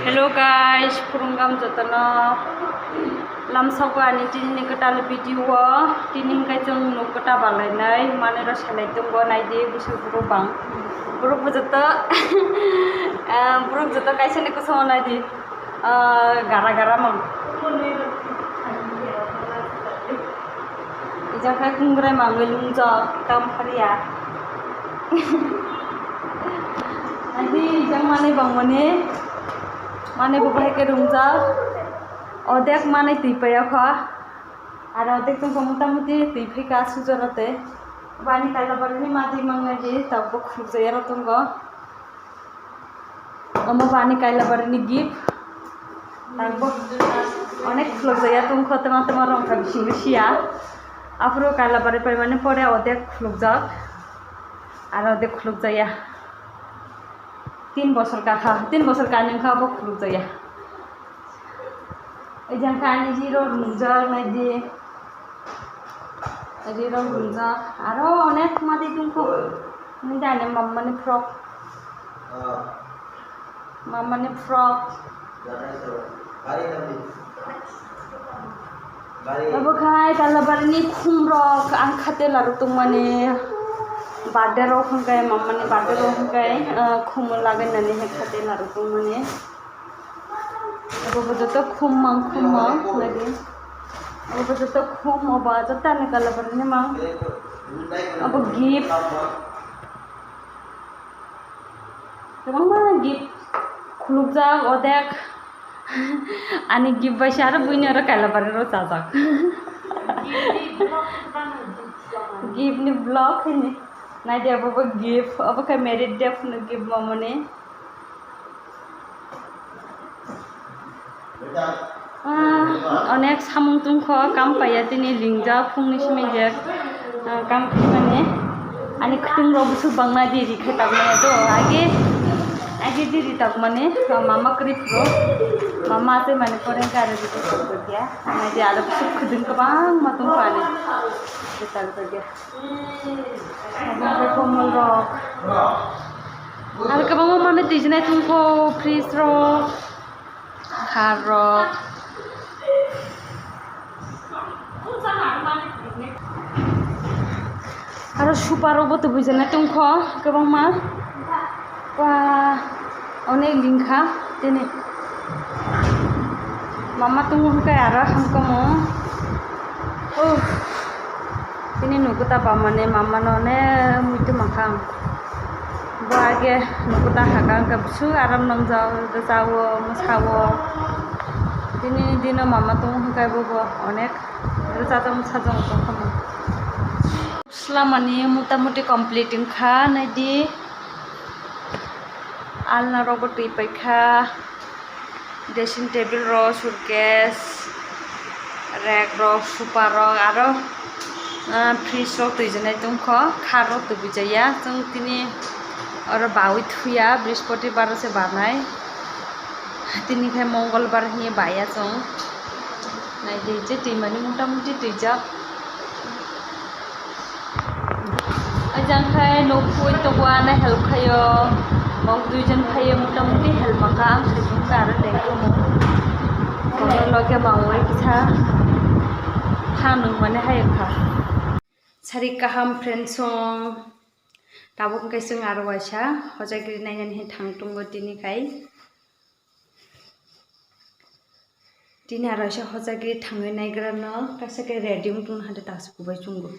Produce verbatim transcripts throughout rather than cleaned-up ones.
Hello guys, khulumkha jotono. Lamsao ani tini ni kwtal video o, tini hwnkhe chwng nuk kwtal balainai manwi rw salai tongo, naidi bwswk borok bang. Borok bo joto, ah, borok joto kaisa ni kosom naidi, ah, gara gara mang. Ijang khe kungrai mangwi lungjak, kam phariya. Adi ijang manwi bangmani, manwi bo bahai khe rungjak. Odek manwi twi paiya kho. Aro odek tongkha motamuti twi phaikha sujaro tei. Bani kaila barini madi mangnai di tabuk khulukjaya aro tongo. Omo bani kaila barini gift. Tabuk onek khulukjaya tongkho, tama tama rongkha bisingo siya. Aphuru kaila bari paimani pore odek khulukjak. Aro odek khulukjaya. Tin bosor kakha, tin bosor kani wngkha abo khulukjaya. Ejang kani jiro rungjak naidi. Jiro rungjak. Aro onek madi tongkho. Nini dane mamani frock. Mamani frock. Abo khai kalabarini khumrok ang khate larok tongmani. Birthday rok hwnkhai mamani birthday rok hwnkhai, ah, khumui lagai nani hai khate larok tongmani. Abo bo joto khum mang, khum mang, nadi. Abo bo joto khum, abo joto ani kalabarini mang. Abo gift. Kwbangma gift khulukjak, odek. Ani gift bai se aro buini aro kailabari rw chajak. Gift ni block hini. Naidi abo bo gift, abo khe married day phunu gift mamani. Ah, onek samung tongkho, kam paiya tini lingjak phungni simi je, ah, kam khaimani. Ani khwtwng rok bwswk bangma di ri khe tangmani to, age, age di ri tangmani, mama kwrwi phuru, mama tei mani pore khe aro ri khe tangkha, naidi aro bwswk khwtwng kwbangma tongkho ani, ri tangkha. Abo khe komol rok. Aro kwbangma manwi twijlai tongkho, fridge rok, khar rok. Aro super rok bo twijlai tongkho kwbangma. Ba, onek lingkha tini. Mama tongo hwnkhe aro hamkamo. Uff. Tini nugo ta bamani mamano onek muitu mankha ang. Bo age nugo ta haka hwnkhe bwswk aram nwngjak, rwchao, mwsao. Tini dino mama tongo hwnkhe bobo onek rwchajak mwsajak tongkha. Swlamani mota moti complete wngkha, naidi alna rogo twi paikha, dressing table rok, suitcase, rek rok, sofa rok, aro, ah, fridge rok twijaknai tongkho, khar rok tubujaya, chwng tini oro bawi thuya, brispoti bar se barnai, tini khai mongol bar hinwi baya chwng, naidi je twimani mota moti twijak. Ajang khai nokphoi tongo, ano help khaio. Mok duijon phaio, mota moti help mankha, ang saichung khe aro lengkhe mo. Kotor loge mangoi kisa thangnung mani hai wngkha. Sari kaham friend song. Tabuk hwnkhe chwng aro waisa hojagiri nainani hin thang tongo tini khai. Tini aro se hojagwi thangwi naigra no kaisa khe ready wng tong hade taso kubai chungo.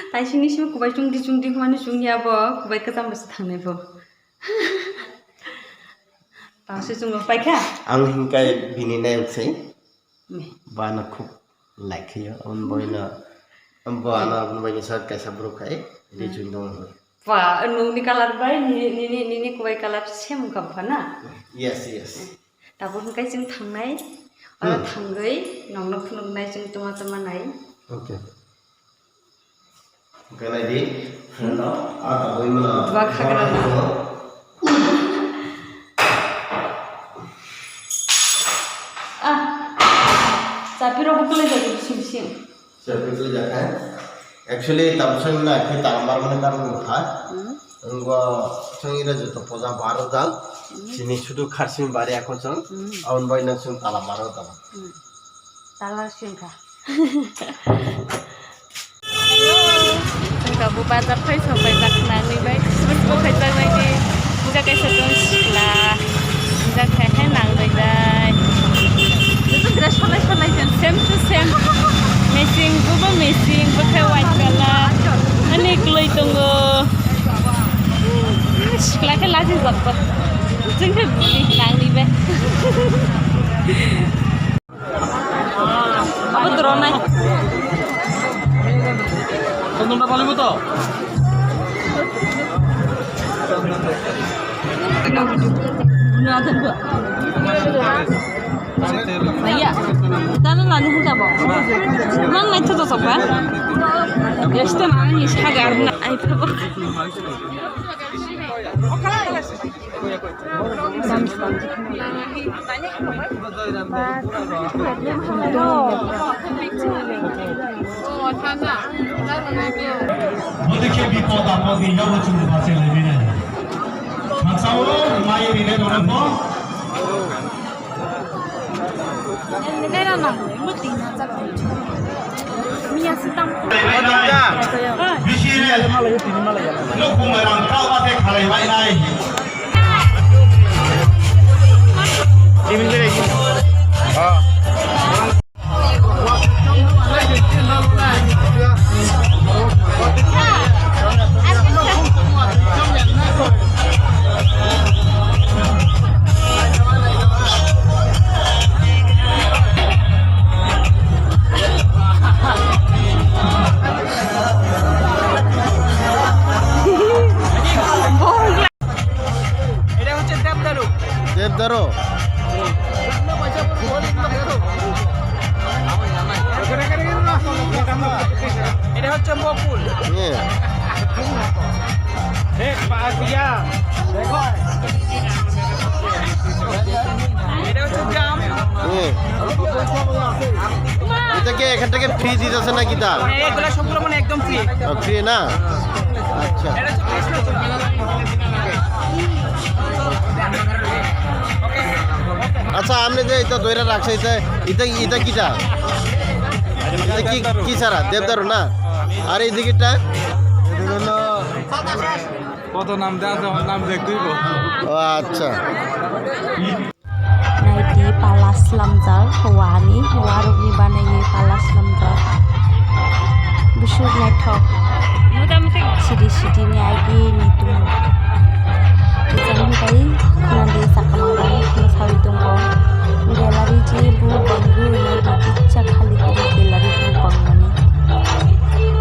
Taisini simi kubai chungdi chungdi hwnmani chungya bo kubai kwcham bwsa thangnai bo. Taso chungo paikha. Ang hinkai bini nai uksai. Me. Bana khub like khayo. Aboni bagwi no, bo ano aboni bagwi sa kaisa borok khai. Rijui dong. Ba, nungni colour bai nini, nini, nini kubai colour same wngkha bwkha na? Yes, yes. Tabuk hwnkhe chwng thangnai, oro thangwi nongno phunuknai chwng tuma tuma nai. Okay. Hwnkhe nai di. Hello. Ah, tabuk mano. Dua khagra na. Ah, chapi rok bo kwlai jagwi bising bising. Chapi kwlai jakha. Actually, tabuk song na khe tang bar mani karon wngkha. Hmm. Wngbo song ira joto poja bar rok jal. Hmm. Chini sudu kharsim bari ako chwng, hmm, aboni bai no chwng tala maro tala. Hmm. Tala singkha. Chwngkha bo bazar phai sopai jak nangni bai, bo khaijak nai di. Jaka sa tong sikla. Jaka hai nang bai dai. Joto dress solai solai jan. Same to same. Matching, bo bo matching, bo khai white color. Ani kloi tongo. Sikla khe lachi jak ba. Chwngkha bini nangni bai. Abo dronai. Tondon na palibo to? Naya, tano lani hita bo. Mang nai to to ba. Yasta nani sagar na ai to. Bodikhe bipod apod ni nogo chwng bache laimina. Thansao mai rine rwno bo. Bisi nukhung rang kha ba khe khalai bai nai. এটা হচ্ছে দেবদারু। দেবদারু। এটা হচ্ছে বকুল। হ্যাঁ। এটা হচ্ছে জাম। হ্যাঁ। এটা কি এখান থেকে ফ্রি দিতেছে নাকি তা? এগুলো সবগুলো মানে একদম ফ্রি। ফ্রি না? আচ্ছা। আচ্ছা, আপনি যে এটা দইরা রাখছে, এটা, এটা, এটা কিটা? এটা কি, কি ছাড়া? দেবদারু না? আর এই দিকেরটা? কত নাম দেওয়া আছে, আমার নাম দেখতেই গো। ও আচ্ছা। Naidi pala slamjak howani, howarokni banaiwi pala slamjak. Bwswk naithok. Sidi sidi ni agi ni tongo. Kijang bai khwnadi sakama bai khwnasawi tongo. Gallery je bo bangwi naidi kisa khali khe gallery bo bangmani.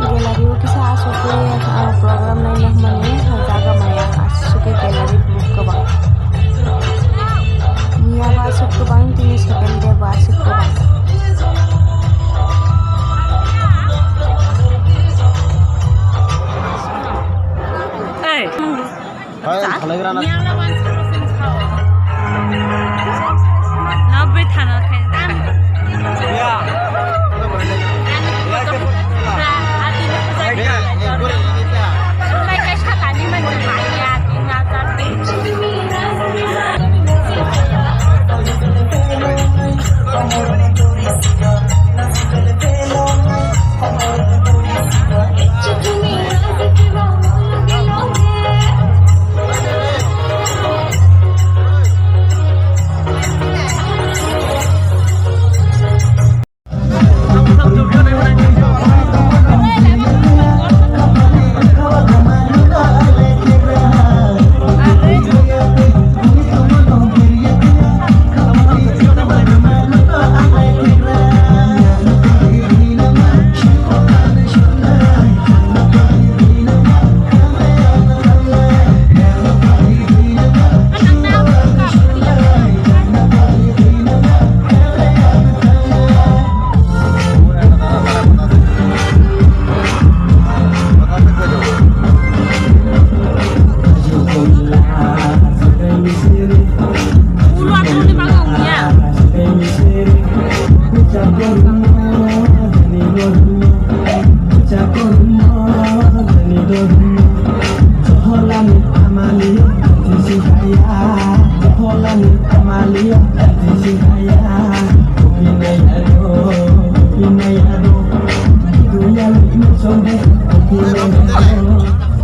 Gallery o kisa aswk khe, ah, program naina hwnmani jaga maya aswk khe gallery bo kwbang. Miya bo aswk kwbang, tini second day bo aswk kwbang. Hey. Hai, khalaigrana.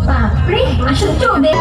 Bapre, aswk chode.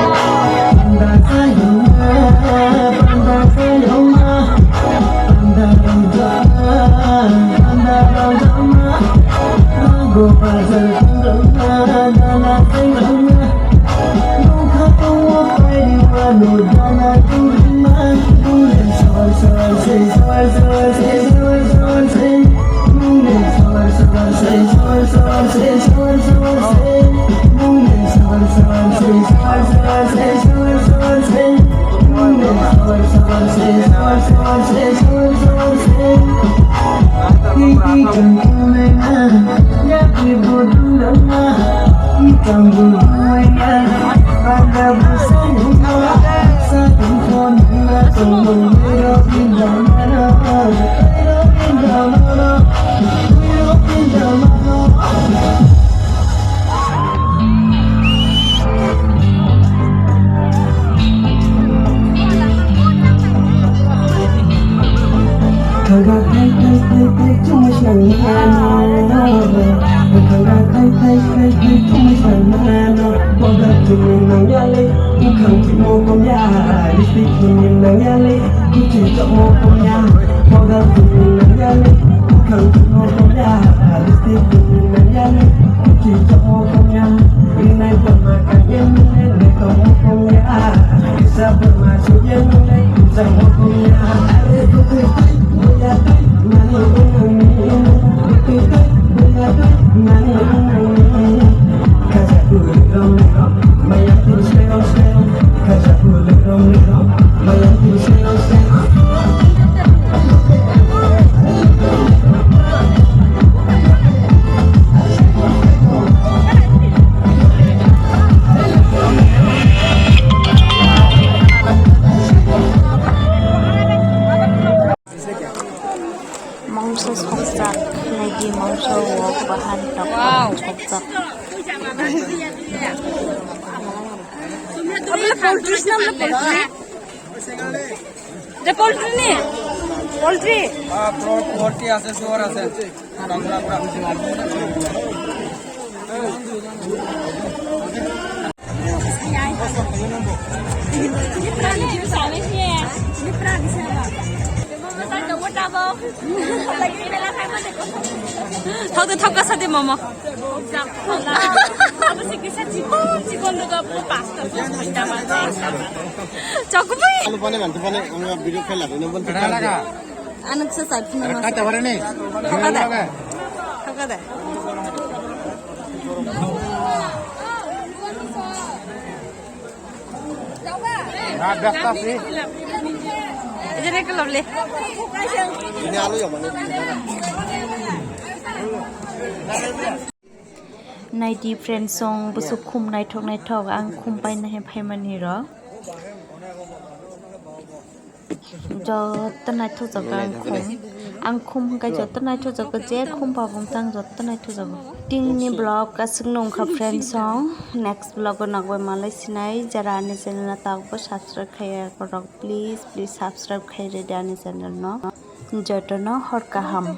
Thangka thai thai thai thai chumui sangmano. Thangka thai thai thai thai chumui sangmano. Powder chumui nangyale, bukhang chumui komya. Lipstick chumui nangyale, kuchi chumui komya. Powder chumui nangyale, bukhang chumui komya. Lipstick chumui nangyale, kuchi chumui komya. Rinai tongma kanye nune ne tongmo komya. Kisa tongma suye nune kisa mo komya. Are kutu tai, boya tai, nani unani. Kutu tai, boya tai, nani unani. Kaja kuli rom rom, maya tu sero sero. Kaja kuli rom rom, maya tu sero sero. Mangso sokjak, naidi mangso wok bahan tok sokjak. Abla poultry sna, abla poultry. Poultry ni? Poultry? Ah, pro-, poultry ase, sugar ase. Thok de, thok kasa de, momo. Chokbui. Alu pani, mantu pani, ang video khaila, ini pun. Ano sa side phone mo. Kata wala ni. Kata. Kata. Na, best of. Ini ke lovely. Ini alu ya, mana? Naidi friends song bwswk khum naithok naithok, ang khum paina he phaimani rok. Joto naithok jago ang khum. Ang khum hwnkhe joto naithok jago, je khum pabung tang joto naithok jago. Tinini vlog aswkno wngkha friends song. Next vlog o nokbai malai sinai, jara ani channel no tabukbo subscribe khaiya rok, please, please subscribe khai rwdi ani channel no. Jotono hor kaham.